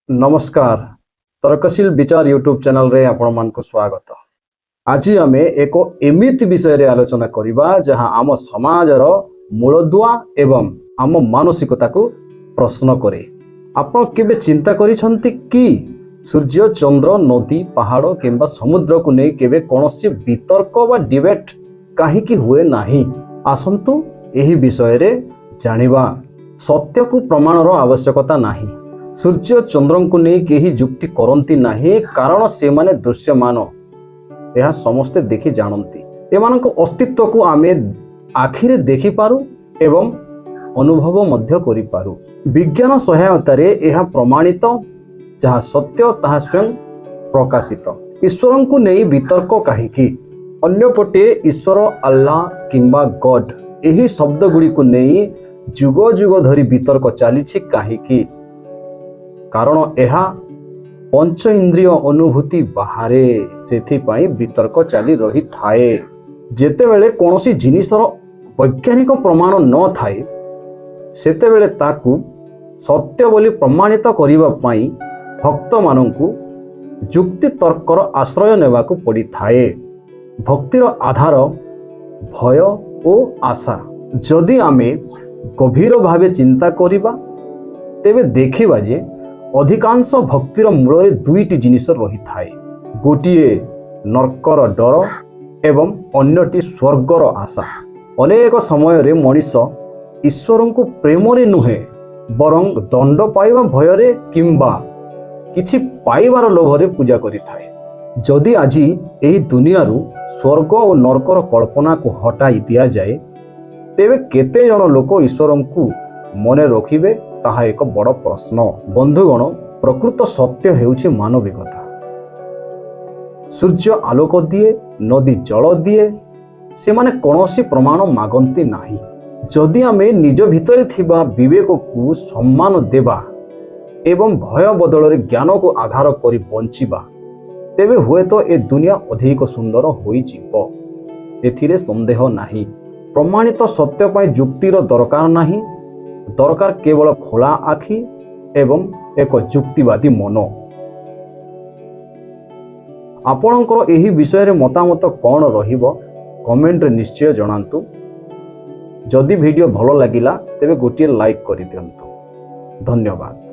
ନମସ୍କାର, ତର୍କଶୀଳ ବିଚାର ୟୁଟ୍ୟୁବ ଚ୍ୟାନେଲରେ ଆପଣମାନଙ୍କୁ ସ୍ୱାଗତ। ଆଜି ଆମେ ଏକ ଏମିତି ବିଷୟରେ ଆଲୋଚନା କରିବା, ଯାହା ଆମ ସମାଜର ମୂଳଦୁଆ ଏବଂ ଆମ ମାନସିକତାକୁ ପ୍ରଶ୍ନ କରେ। ଆପଣ କେବେ ଚିନ୍ତା କରିଛନ୍ତି କି, ସୂର୍ଯ୍ୟ, ଚନ୍ଦ୍ର, ନଦୀ, ପାହାଡ଼ କିମ୍ବା ସମୁଦ୍ରକୁ ନେଇ କେବେ କୌଣସି ବିତର୍କ ବା ଡିବେଟ୍ କାହିଁକି ହୁଏ ନାହିଁ? ଆସନ୍ତୁ, ଏହି ବିଷୟରେ ଜାଣିବା। ସତ୍ୟକୁ ପ୍ରମାଣର ଆବଶ୍ୟକତା ନାହିଁ। ସୂର୍ଯ୍ୟ ଚନ୍ଦ୍ରଙ୍କୁ ନେଇ କେହି ଯୁକ୍ତି କରନ୍ତି ନାହିଁ, କାରଣ ସେମାନେ ଦୃଶ୍ୟମାନ। ଏହା ସମସ୍ତେ ଦେଖି ଜାଣନ୍ତି। ଏମାନଙ୍କ ଅସ୍ତିତ୍ୱକୁ ଆମେ ଆଖିରେ ଦେଖିପାରୁ ଏବଂ ଅନୁଭବ ମଧ୍ୟ କରିପାରୁ। ବିଜ୍ଞାନ ସହାୟତାରେ ଏହା ପ୍ରମାଣିତ। ଯାହା ସତ୍ୟ, ତାହା ସ୍ୱୟଂ ପ୍ରକାଶିତ। ଈଶ୍ୱରଙ୍କୁ ନେଇ ବିତର୍କ କାହିଁକି? ଅନ୍ୟପଟେ ଈଶ୍ୱର, ଆଲ୍ଲାହ କିମ୍ବା ଗଡ୍, ଏହି ଶବ୍ଦଗୁଡ଼ିକୁ ନେଇ ଯୁଗ ଯୁଗ ଧରି ବିତର୍କ ଚାଲିଛି କାହିଁକି? କାରଣ ଏହା ପଞ୍ଚ ଇନ୍ଦ୍ରିୟ ଅନୁଭୂତି ବାହାରେ। ସେଥିପାଇଁ ବିତର୍କ ଚାଲି ରହିଥାଏ। ଯେତେବେଳେ କୌଣସି ଜିନିଷର ବୈଜ୍ଞାନିକ ପ୍ରମାଣ ନଥାଏ, ସେତେବେଳେ ତାକୁ ସତ୍ୟ ବୋଲି ପ୍ରମାଣିତ କରିବା ପାଇଁ ଭକ୍ତମାନଙ୍କୁ ଯୁକ୍ତି ତର୍କର ଆଶ୍ରୟ ନେବାକୁ ପଡ଼ିଥାଏ। ଭକ୍ତିର ଆଧାର ଭୟ ଓ ଆଶା। ଯଦି ଆମେ ଗଭୀର ଭାବେ ଚିନ୍ତା କରିବା, ତେବେ ଦେଖିବା ଯେ ଅଧିକାଂଶ ଭକ୍ତିର ମୂଳରେ ଦୁଇଟି ଜିନିଷ ରହିଥାଏ। ଗୋଟିଏ ନର୍କର ଡର ଏବଂ ଅନ୍ୟଟି ସ୍ୱର୍ଗର ଆଶା। ଅନେକ ସମୟରେ ମଣିଷ ଈଶ୍ୱରଙ୍କୁ ପ୍ରେମରେ ନୁହେଁ, ବରଂ ଦଣ୍ଡ ପାଇବା ଭୟରେ କିମ୍ବା କିଛି ପାଇବାର ଲୋଭରେ ପୂଜା କରିଥାଏ। ଯଦି ଆଜି ଏହି ଦୁନିଆରୁ ସ୍ୱର୍ଗ ଓ ନର୍କର କଳ୍ପନାକୁ ହଟାଇ ଦିଆଯାଏ, ତେବେ କେତେ ଜଣ ଲୋକ ଈଶ୍ୱରଙ୍କୁ ମନେ ରଖିବେ, ତାହା ଏକ ବଡ଼ ପ୍ରଶ୍ନ। ବନ୍ଧୁଗଣ, ପ୍ରକୃତ ସତ୍ୟ ହେଉଛି ମାନବିକତା। ସୂର୍ଯ୍ୟ ଆଲୋକ ଦିଏ, ନଦୀ ଜଳ ଦିଏ। ସେମାନେ କୌଣସି ପ୍ରମାଣ ମାଗନ୍ତି ନାହିଁ। ଯଦି ଆମେ ନିଜ ଭିତରେ ଥିବା ବିବେକକୁ ସମ୍ମାନ ଦେବା ଏବଂ ଭୟ ବଦଳରେ ଜ୍ଞାନକୁ ଆଧାର କରି ବଞ୍ଚିବା, ତେବେ ହୁଏତ ଏ ଦୁନିଆ ଅଧିକ ସୁନ୍ଦର ହୋଇଯିବ, ଏଥିରେ ସନ୍ଦେହ ନାହିଁ। ପ୍ରମାଣିତ ସତ୍ୟ ପାଇଁ ଯୁକ୍ତିର ଦରକାର ନାହିଁ। ଦରକାର କେବଳ ଖୋଲା ଆଖି ଏବଂ ଏକ ଯୁକ୍ତିବାଦୀ ମନ। ଆପଣଙ୍କର ଏହି ବିଷୟରେ ମତାମତ କ'ଣ ରହିବ, କମେଣ୍ଟରେ ନିଶ୍ଚୟ ଜଣାନ୍ତୁ। ଯଦି ଭିଡ଼ିଓ ଭଲ ଲାଗିଲା, ତେବେ ଗୋଟିଏ ଲାଇକ୍ କରିଦିଅନ୍ତୁ। ଧନ୍ୟବାଦ।